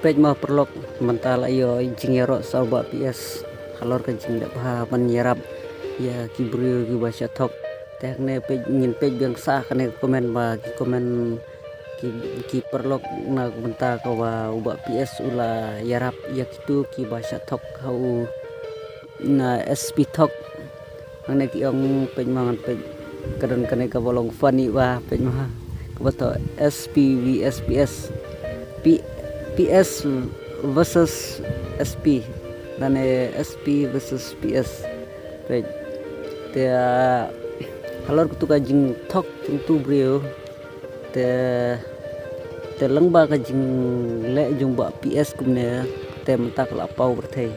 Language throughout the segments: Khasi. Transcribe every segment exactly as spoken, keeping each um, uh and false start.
Peit mo paralok, mynta la ïoh jingïaroh sa u Bah P S halor ka jingleh bha ban ïarap ïa ki briew kiba shah thok. Te hangne peit, ngin peit biang sa kane ka comment ba ki comment ki, ki paralok na ka bynta kaba u Bah P S u la ïarap ïa kitu kiba shah thok ha u na S P thok. Hangne ki ong, peit mo, ngan peit, ka don kane kaba long funny ba, peit mo ha. Kaba thoh S P V S P S. P, P S versus S P. Lane S P versus P S. Peit. Te, ah, halor katu ka jingthok jong utu u briew. Te, te lyngba ka jingleh jong u Bah P S kumne, te mynta ka la paw pyrthei.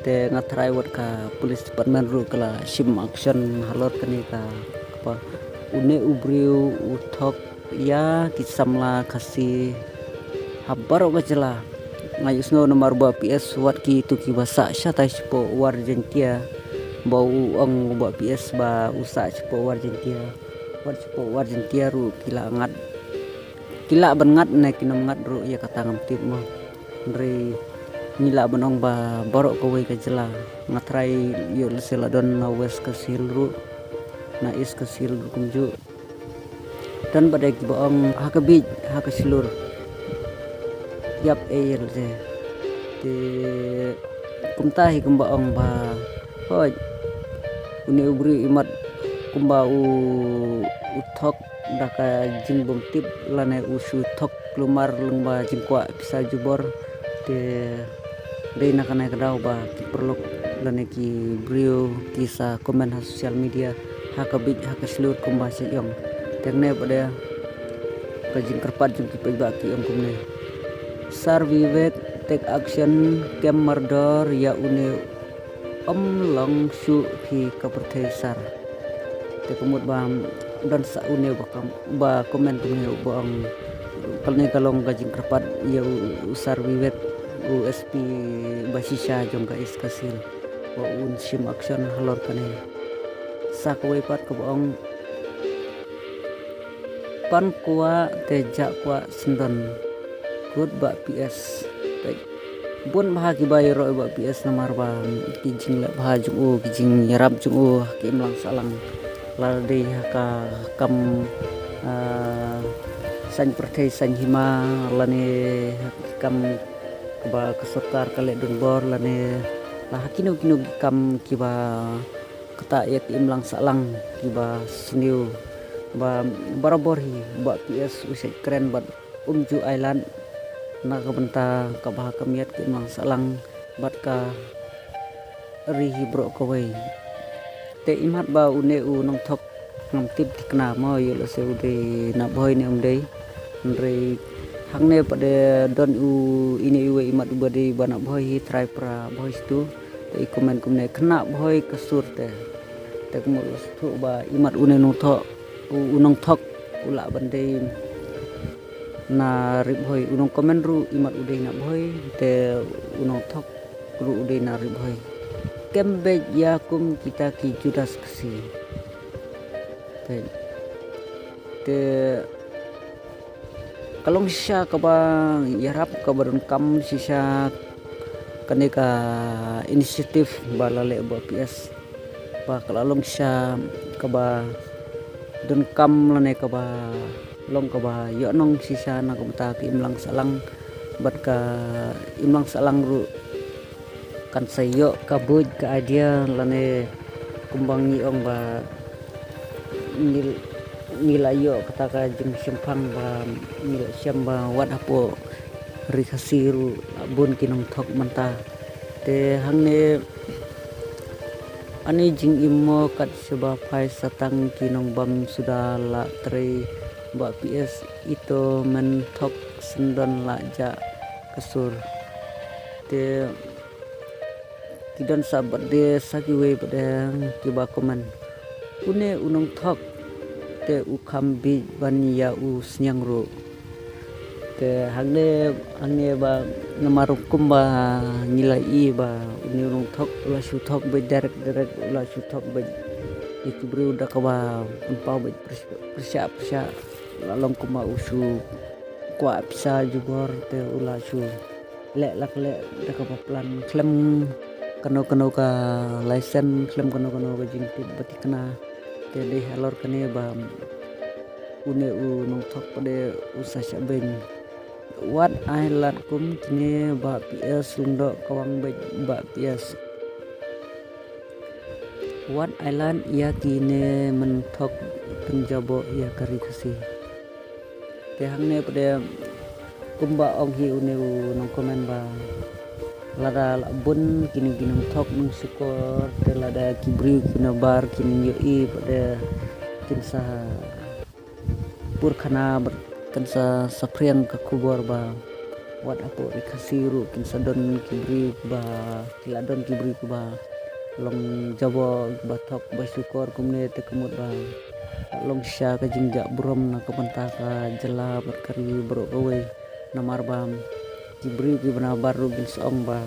Te nga tharai wat ka police department ruh ka la shim action halor kane ka, kaba une u briew u thok ïa ki samla Khasi ha baroh ka jylla. Nga ïohsngew namar u Bah P S wat kitu kiba sah shatai shapoh War Jaintia, ba u ong u Bah P S ba u sah shapoh War Jaintia. Wat shapoh War Jaintia ruh ki la ngat, ki lah ban ngat ne kim ngat ruh, ïa kata ngam tip mo. Hynrei ngi lah ban ong ba baroh kawei ka jylla. Nga tharai ïoh lehse la don na West Khasi Hills ruh, na East Khasi Hills ruh kumjuh. Don pat de kiba ong ha ka beach, ha ka shlur, ïap ei lehse. Te kumta hi kumba ong ba, hooid, une u briew imat kumba u, u thok da ka jingbymtip lane u shu thok kulmar lyngba jingkwah pisa jubor. Te dei na kane ka daw ba ki paralok lane ki briew ki sa comment ha social media, ha ka beach, ha ka shlur kumba sha ïong. Te hangne pat de ka jingkyrpad jong ki paidbah ki ong kumne: Sir Vivek, take action, kem mardor ïa une, ym long shuh phi ka pyrthei sir. Te ka mut ba don sa une ba kam, ba comment kumne ba ong, kane ka long ka jingkyrpad ïa u, u Sir Vivek, u S P ba shisha jong ka East Khasi Hills, ba un shim action halor kane. Sa kawei pat kaba ong, pan kwah te jah kwah syndon. Kut Bah P S. Peit, bun bha kiba ïaroh ïa u Bah P S namar ba ki jingleh bha jong u, ki jingïarap jong u ha ki imlang sahlang. Lada dei ha ka kam, ah, saiñ pyrthei saiñ hima, lane ha ki kam ba ka sorkar ka leh donbor, lane la ha kino kino ki kam kiba ktah ïa ki imlang sahlang kiba sniew. Ba barabor hi u Bah P S u shait kren bad um ju ailad na ka bynta kaba ha khmat ki imlang sahlang bad ka ri hi baroh kawei. Te imat ba une u nongthok ngam tip thikna mo, ïoh lehse u dei na Bhoi ne um dei. Hynrei hangne pat de don u ine iwei imat uba dei ba na Bhoi hi, trai para Bhoi stu. Te i comment kumne: Khynnah Bhoi ka sur te. Te kumno la sngewthuh ba imat une u nongthok, u, u nongthok u lah ban dei na Ri Bhoi. U nongcomment ruh imat u dei na Bhoi, te u nongthok ruh u dei na Ri Bhoi. Kem beit ïa kum kita ki Judas Khasi. Te, te ka long shisha kaba ïarap, kaba donkam shisha kane ka initiative ba la leh u Bah P S. Ba ka la long shisha kaba donkam lane kaba long kaba ïohnong shisha na ka bynta ki imlang sahlang bad ka imlang sahlang ruh kan sa ïoh ka buit ka idea lane kumba ngi ong ba ngi, ngi la ïoh kata ka jingshemphang ba ngi la shem ba wat hapoh Ri Khasi ruh la bun ki nongthok mynta. Te hangne ani jingim mo kat shaba phai sa tang ki nongbam suda la trei Bah P S ito men thok syndon la jah ka sur. Te ki don sa bad de sa kiwei bad de kiba comment. Une u nongthok te u kham bit ban ïa u sniang ruh. Te hangne, hangne ba namar kumba ngi la i ba une u nongthok u la shu thok beit direct direct, u la shu thok beit ïa ki briew da kaba pynpaw beit pyrshah pyrshah. La long kumba u shu kwah pisa jubor te u la shu leh la ka leh da kaba plan khlem kano kano ka license, khlem kano kano ka jingtip ba thikna. Te dei halor kane ba une u nongthok pat de u sa shah beiñ. Wat ai lad kum kine Bah P S Lyngdoh Kawang bad Bah P S. Wat ai lad ïa kine mynthok pynjaboh ïa ka ri Khasi. Te hangne pat de kumba ong hi une u nongcomment ba lada la bun kine ki nongthok nongshukor, te lada ki briew ki nabar kin ïohi pat de kin sa pur khana bad kin sa saphriang ka khubor ba wat hapoh ri Khasi ruh kin sa don ki briew ba ki la don ki briew ba long jaboh ba thok ba shukor kumne, te ka mut ba long sha ka jingjah burom na ka bynta ka jylla bad ka ri baroh kawei. Namar ba ki briew ki ba nabar ruh kin sa ong ba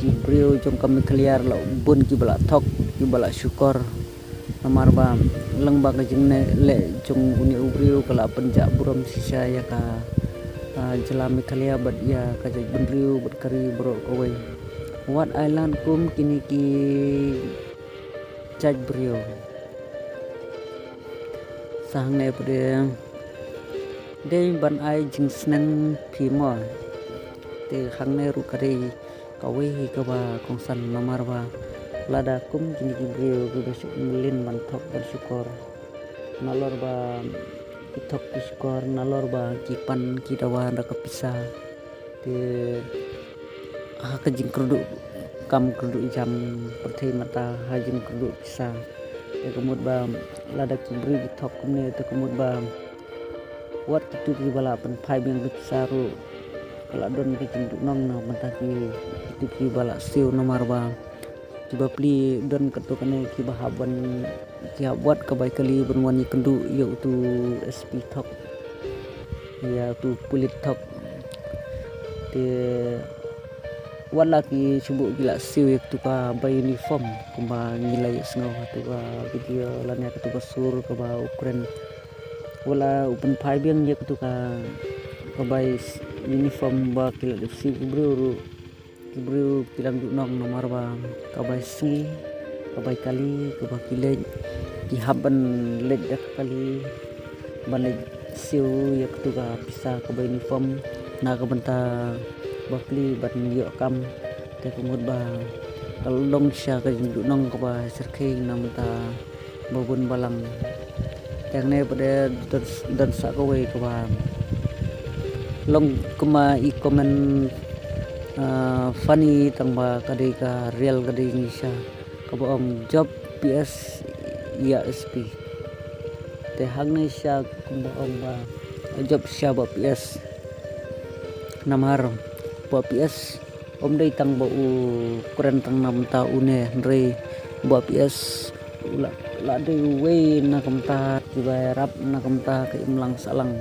ki briew jong ka Meghalaya la bun ki ba la thok, ki ba la shukor. Namar ba lang ba ka jingleh jong une u briew ka la pynjah burom shisha ïa ka, ah, jylla Meghalaya bad ïa ka jaitbynriew bad ka ri baroh kawei. Wat ai lad kum kine ki jaitbriew. Sa hangne pat de dei ban ai jingsneng phi mo. Te hangne ruh ka dei kawei hi kaba kongsan namar ba lada kum kine ki briew ki ba shu mlien ban thok ban shukor. Nalor ba ki thok ki shukor, nalor ba ki pan ki dawa da ka pisa. Te ha ka jingkyrduh kam kyrduh jam pyrthei mynta ha jingkyrduh pisa. Te ka mut ba lada ki briew ki thok kumne, te ka mut ba wat kito ki ba la pynphai biang ki pisa ruh ka la don ka jingduhnong na bynta ki, kito ki ba la siew namar ba ki bapli don kato kane ki ba hap ban, ki hap wat ka bai kali ban wan ïakynduh ïa utu S P thok, ïa utu pulit thok. Te wat la ki shu buh ki la siew ïa katu ka bai uniform kumba ngi la ïohsngew ha katu ka video lane katu ka sur kaba u kren. Wat la u pynphai biang ïa katu ka, ka bai uniform ba ki la dep siew ki briew ruh. Ki briew ki dang duhnong namar ba ka bai sngi, ka bai kali, kaba ki leit, ki hap ban leit da ka kali ban leit siew ïa katu ka pisa ka bai uniform na ka bynta bapli ban ïoh kam. Te ka mut ba ka long sha ka jingduhnong kaba syrkhei na bynta ba bun balang. Te hangne pat de don, don sa kawei kaba long kumba i comment, ah, funny tang ba ka dei ka real ka dei ngi sha kaba ong jop P S ïa S P. Te hangne sha kumba ong ba jop sha Bah P S. Namar Bah P S um dei tang ba u kren tang na bynta une, hynrei Bah P S u la, la dei uwei na ka bynta kiba ïarap na ka bynta ka imlang sahlang.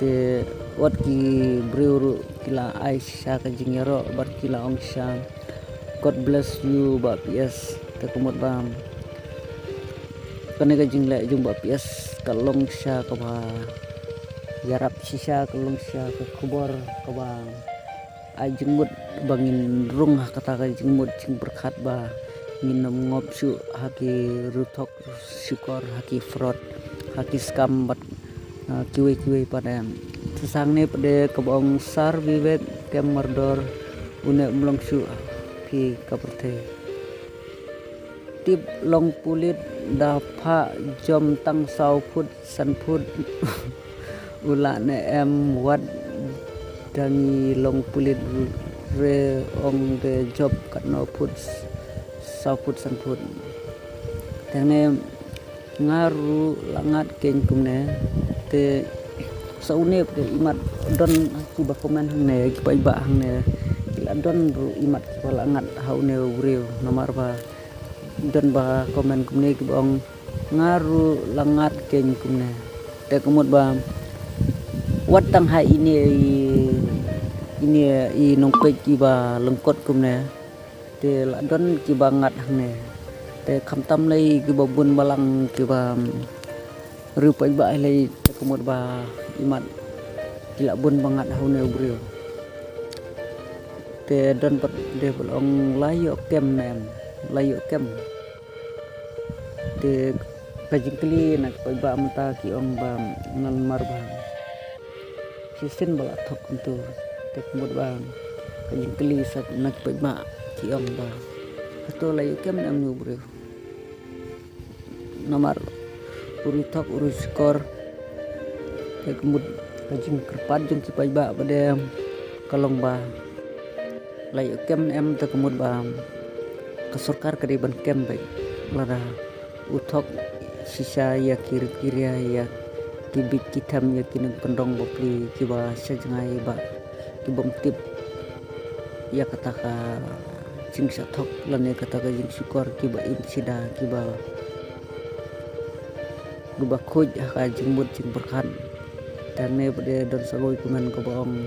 Te wat ki briew ruh ki la ai sha ka jingïaroh bad ki la ong sha God bless you Bah P S. Te ka mut ba kane ka jingleh jong Bah P S ka long sha kaba ïarap shisha, ka long sha ka khubor kaba ai jingmut ba ngin rung ha kata ka jingmut jingpyrkhat ba ngin ym ngop shuh ha ki ruthok shukor, ha ki fraud, ha ki scam bad, ah, kiwei kiwei pat de. Te sa hangne pat de kaba ong Sir Vivek kem mardor une um long shuh phi ka pyrthei. Tip long pulit da phah jom tang saw phut san phut. U lah ne em wat da ngi long pulit re ong de jop katno phut, saw phut san phut. Te hangne nga ruh la ngat keiñ kumne. Te sa une pat de imat don kiba comment hangne, kiba ibah hangne. Ki la don ruh imat kiba la ngat ha une u briew namar ba don ba comment kumne kiba ong nga ruh la ngat keiñ kumne. Te ka mut ba wat tang ha ine i, ine i nongpeit kiba lyngkot kumne. Te la don kiba ngat hangne. Te khamtam lei kiba bun balang kiba riewpaidbah lei, te ka mut ba imat ki la bun ba ngat ha une u briew. Te don pat de ba la ong la ïoh kem ne em, la ïoh kem. Te ka jingkylli na ki paidbah mynta ki ong ba namar ba shisien ba la thok kumtu. Te ka mut ba ka jingkylli sa na ki paidbah ki ong ba hato la ïoh kem ne em une u briew. Namar u ri thok u ri shukor. Te ka mut ka jingkyrpad jong ki paidbah ba de ka long ba la ïoh kem ne em, te ka mut ba ka sorkar ka dei ban kem beit. Lada u thok shisha ïa ki ri ki ria, ïa ki bit ki them, ïa ki nongkyndong bapli kiba sha jngai ba ki bym tip ïa kata ka jingshah thok lane kata ka jingshukor, kiba im sida, kiba, kiba khuid ha ka jingmut jingpyrkhat. Te hangne pat de don sa kawei ka comment kaba ong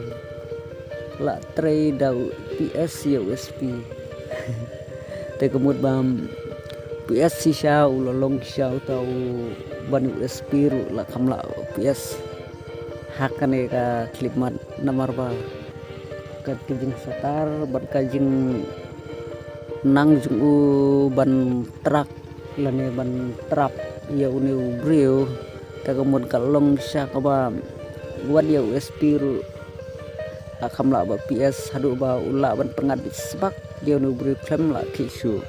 la trei da u P S ïa u S P. Te ka mut ba P S shisha u la long shisha uta u, ban u S P ruh la kham lah P S. Ha kane ka khyllipmat namar ba ka, ka jingsatar bad ka jingnang jong u ban track lane ban trap ïa une u briew. Te ka mut ka long shisha kaba wat ïa u S P ruh la kham lah ba P S haduh ba u lah ban pyngngad beit sbak ïa une u briew khlem lah khih shuh.